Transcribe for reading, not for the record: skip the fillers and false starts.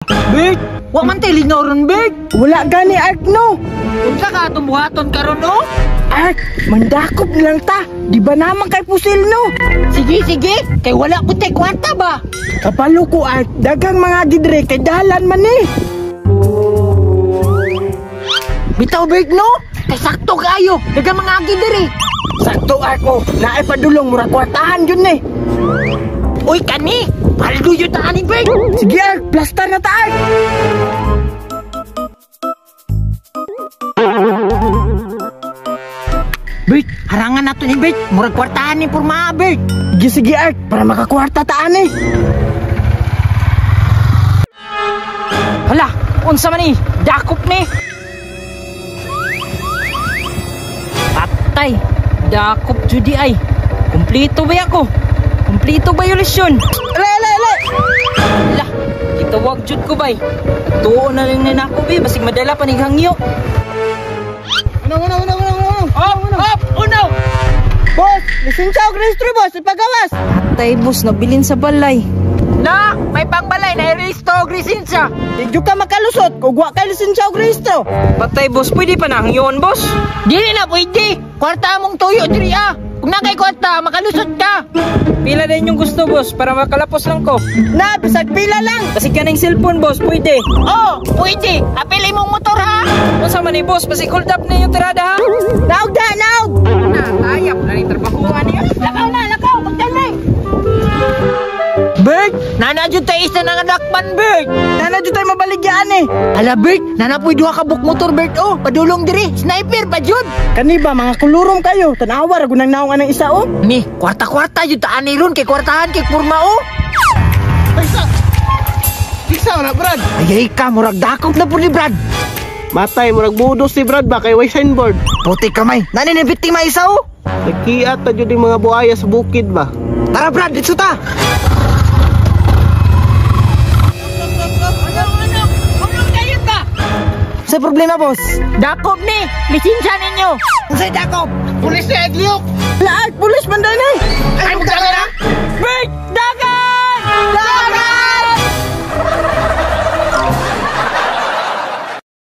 Bert, wa man tay lingaw ron, Bert. Wala gani, Art, no. Unsa ka atong buhaton karon, no? Art, mandakop na lang ta. Di ba naman kay pusil, no? Sige, sige. Kay wala ko tay kwarta ba? Kapalo ko, Art, daghang mga gidre kay dalan man eh. Bitaw, Bert, no? Kay sakto kaayo. Daghang mga agi diri. Sakto, Art, oh. Naay padulong, mura kwartahan yun eh. Uy, kani! Paldo yun ta ani, Bert! Sige, Art, plastar na ta, Art. Bert, harangan nato ni Bert. Murag kwartahan ni porma, Bert. Sige, sige, Art, para makakwarta ta ani. Hala, unsa man ni? Dakop ni. Patay. Dakop jud di ay. Kumplito ba ako? Kumplito ba yung lesyon? Ele, ele, ele. Hala, gitawag jud ko bay. Tuo na lang na nako bay, basig madala pa nig hangyo. Ano, ano, ano, ano, ano? Op, op, uno. Boss, lisensya og rehistro, boss, ipagawas. Patay boss, nabilin sa balay. Na, may pangbalay na rehistro og lisensya. Di jud ka makalusot kung wa kay lisensya og rehistro. Patay boss, pwede pa na hangyoon boss. Dili na pwede. Kwarta mong tuyo diri ah. Kung na kay kwarta, makalusot ka. Pila din yung gusto boss para makalapos lang ko. Na, bisag pila lang. Basig ka ng cellphone boss, pwede. Oh, pwede. Apil imong motor ha. Unsa man ni boss, basig hold up na yung tirada ha. Naog da, naog. Na, tayap na rin trabahuan niya. Lakaw na, lakaw, magdali. Bert, nana jud tay isa nga dakpan, Bert. Nana jud tay mabaligyaan eh. Hala, Bert, nana po'y duha ka buk motor, Bert. Oh, padulong diri. Sniper pa jud. Kani ba mga kulurom kayo? Tanawa ra gunang naong anang isa oh. Ni, kwarta-kwarta jud ta ani ron kay kwartahan kay porma oh. Isa! Isa na, Brad! Ay, ay ka, murag dakop na po ni Brad. Matay, murag budos si Brad ba kay way signboard. Puti kamay, nani ni biktima isa oh. Nagkiat na jud yung mga buhaya sa bukid ba? Tara Brad, dito ta. Sa problema, boss. Dakop ni, lisensya ninyo. Unsay dakop? Pulis na Edliok! La, Art, pulis man daw ni.